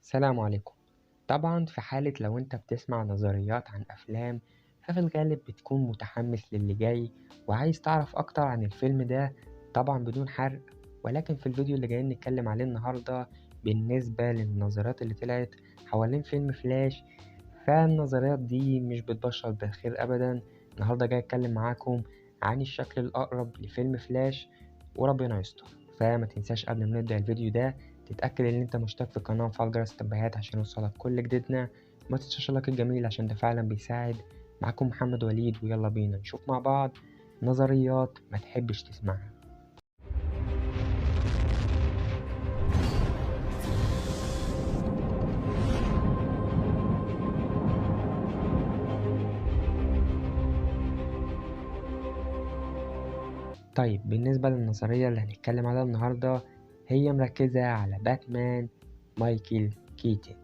السلام عليكم. طبعا في حالة لو انت بتسمع نظريات عن أفلام ففي الغالب بتكون متحمس للي جاي وعايز تعرف أكتر عن الفيلم ده، طبعا بدون حرق. ولكن في الفيديو اللي جايين نتكلم عليه النهاردة بالنسبة للنظريات اللي طلعت حوالين فيلم فلاش، فالنظريات دي مش بتبشر بالخير أبدا. النهاردة جاي أتكلم معاكم عن الشكل الأقرب لفيلم فلاش وربنا يستر. فما تنساش قبل ما نبدأ الفيديو ده تتأكد ان انت مشترك في القناة ومفعل جرس التنبيهات عشان يوصلك كل جديدنا، وما تنساش ال like الجميل عشان ده فعلا بيساعد. معاكم محمد وليد، ويلا بينا نشوف مع بعض نظريات ما تحبش تسمعها. طيب بالنسبة للنظرية اللي هنتكلم عليها النهاردة هي مركزة على باتمان مايكل كيتن،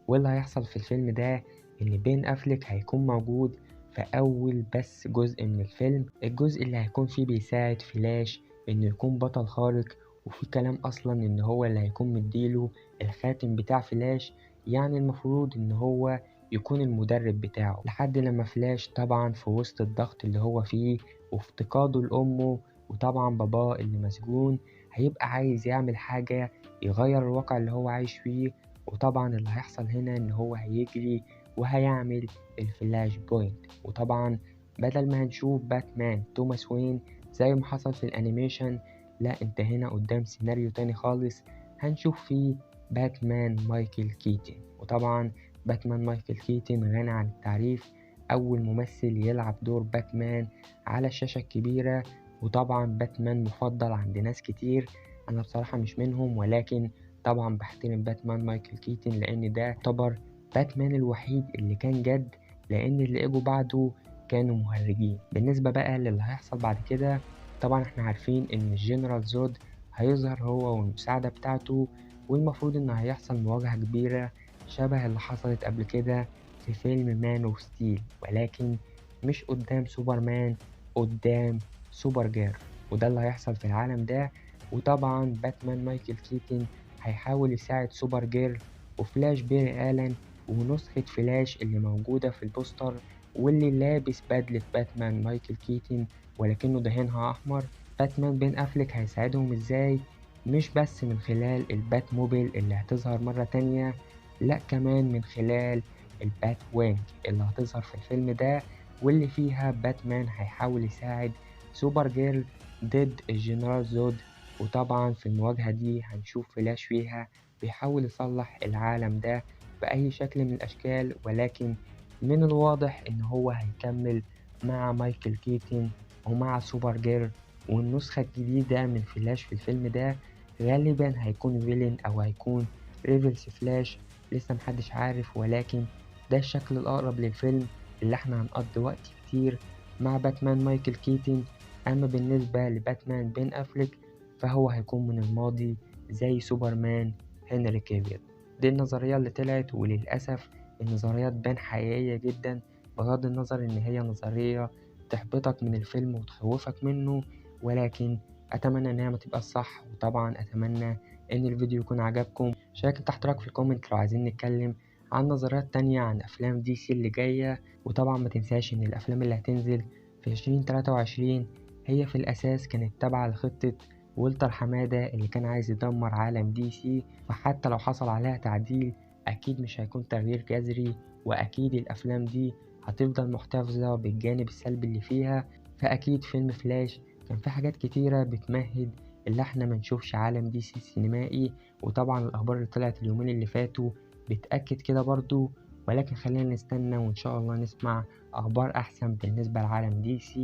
واللي هيحصل في الفيلم ده إن بين أفليك هيكون موجود في أول بس جزء من الفيلم، الجزء اللي هيكون فيه بيساعد فلاش إنه يكون بطل خارق، وفي كلام أصلا إن هو اللي هيكون مديله الخاتم بتاع فلاش، يعني المفروض إن هو يكون المدرب بتاعه، لحد لما فلاش طبعا في وسط الضغط اللي هو فيه وافتقاده لأمه وطبعا باباه اللي مسجون، هيبقى عايز يعمل حاجة يغير الواقع اللي هو عايش فيه. وطبعا اللي هيحصل هنا ان هو هيجري وهيعمل ال Flashpoint، وطبعا بدل ما هنشوف باتمان توماس وين زي ما حصل في ال animation، لا انت هنا قدام سيناريو تاني خالص هنشوف فيه باتمان مايكل كيتن. وطبعا باتمان مايكل كيتن غني عن التعريف، اول ممثل يلعب دور باتمان على الشاشة الكبيرة، وطبعا باتمان مفضل عند ناس كتير، انا بصراحة مش منهم، ولكن طبعا بحترم باتمان مايكل كيتن لان ده يعتبر باتمان الوحيد اللي كان جد، لان اللي اجوا بعده كانوا مهرجين. بالنسبة بقى للي هيحصل بعد كده، طبعا احنا عارفين ان الجنرال زود هيظهر هو والمساعدة بتاعته، والمفروض ان هيحصل مواجهة كبيرة شبه اللي حصلت قبل كده في فيلم Man of Steel، ولكن مش قدام سوبرمان، قدام سوبر جيرل، وده اللي هيحصل في العالم ده. وطبعا باتمان مايكل كيتن هيحاول يساعد سوبر جيرل وفلاش بيري آلان ونسخة فلاش اللي موجودة في البوستر واللي لابس بدلة باتمان مايكل كيتن ولكنه دهنها أحمر. باتمان بين أفليك هيساعدهم ازاي؟ مش بس من خلال البات موبيل اللي هتظهر مرة تانية، لا كمان من خلال البات وينج اللي هتظهر في الفيلم ده، واللي فيها باتمان هيحاول يساعد سوبر جيرل ضد الجنرال زود. وطبعا في المواجهة دي هنشوف فلاش فيها بيحاول يصلح العالم ده بأي شكل من الأشكال، ولكن من الواضح إن هو هيكمل مع مايكل كيتن ومع سوبر جيرل، والنسخة الجديدة من فلاش في الفيلم ده غالبا هيكون villain أو هيكون Reverse Flash، لسه محدش عارف، ولكن ده الشكل الأقرب للفيلم اللي احنا هنقضي وقت كتير مع باتمان مايكل كيتن. أما بالنسبة لباتمان بين أفليك فهو هيكون من الماضي زي سوبرمان هنري كافيل. دي النظرية اللي طلعت، وللأسف النظرية تبان حقيقية جدا بغض النظر إن هي نظرية تحبطك من الفيلم وتخوفك منه، ولكن أتمنى إنها ما تبقى الصح. وطبعا أتمنى إن الفيديو يكون عجبكم. شاركني تحت رأيك في ال comment لو عايزين نتكلم عن نظريات تانية عن أفلام DC اللي جاية. وطبعا ما تنساش إن الأفلام اللي هتنزل في 2023 هي في الأساس كانت تابعة لخطة والتر حمادة اللي كان عايز يدمر عالم DC، فحتى لو حصل عليها تعديل أكيد مش هيكون تغيير جذري، وأكيد الأفلام دي هتفضل محتفظة بالجانب السلبي اللي فيها. فأكيد فيلم فلاش كان في حاجات كتيرة بتمهد اللي احنا ما نشوفش عالم DC السينمائي، وطبعا الأخبار اللي طلعت اليومين اللي فاتوا بتأكد كده برضو، ولكن خلينا نستنى وإن شاء الله نسمع أخبار أحسن بالنسبة لعالم DC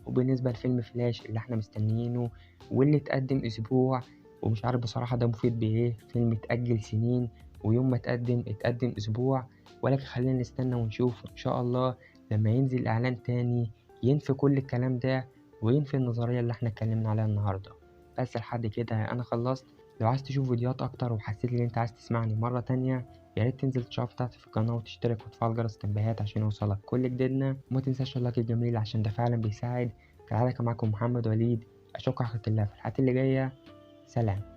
وبالنسبة لفيلم فلاش اللي احنا مستنيينه واللي اتقدم أسبوع، ومش عارف بصراحة ده مفيد بإيه، فيلم اتأجل سنين ويوم ما اتقدم اتقدم أسبوع، ولكن خلينا نستنى ونشوف إن شاء الله لما ينزل إعلان تاني ينفي كل الكلام ده وينفي النظرية اللي احنا اتكلمنا عليها النهاردة. بس لحد كده أنا خلصت. لو عايز تشوف فيديوهات أكتر وحسيت إن أنت عايز تسمعني مرة تانية، يا ريت تنزل تشوف تحت في القناة وتشترك وتفعل جرس التنبيهات عشان يوصلك كل جديدنا، وما تنساش ال like الجميل عشان ده فعلا بيساعد. كالعادة كان معاكم محمد وليد، أشوفكم على خير الله في الحلقات اللي جاية. سلام.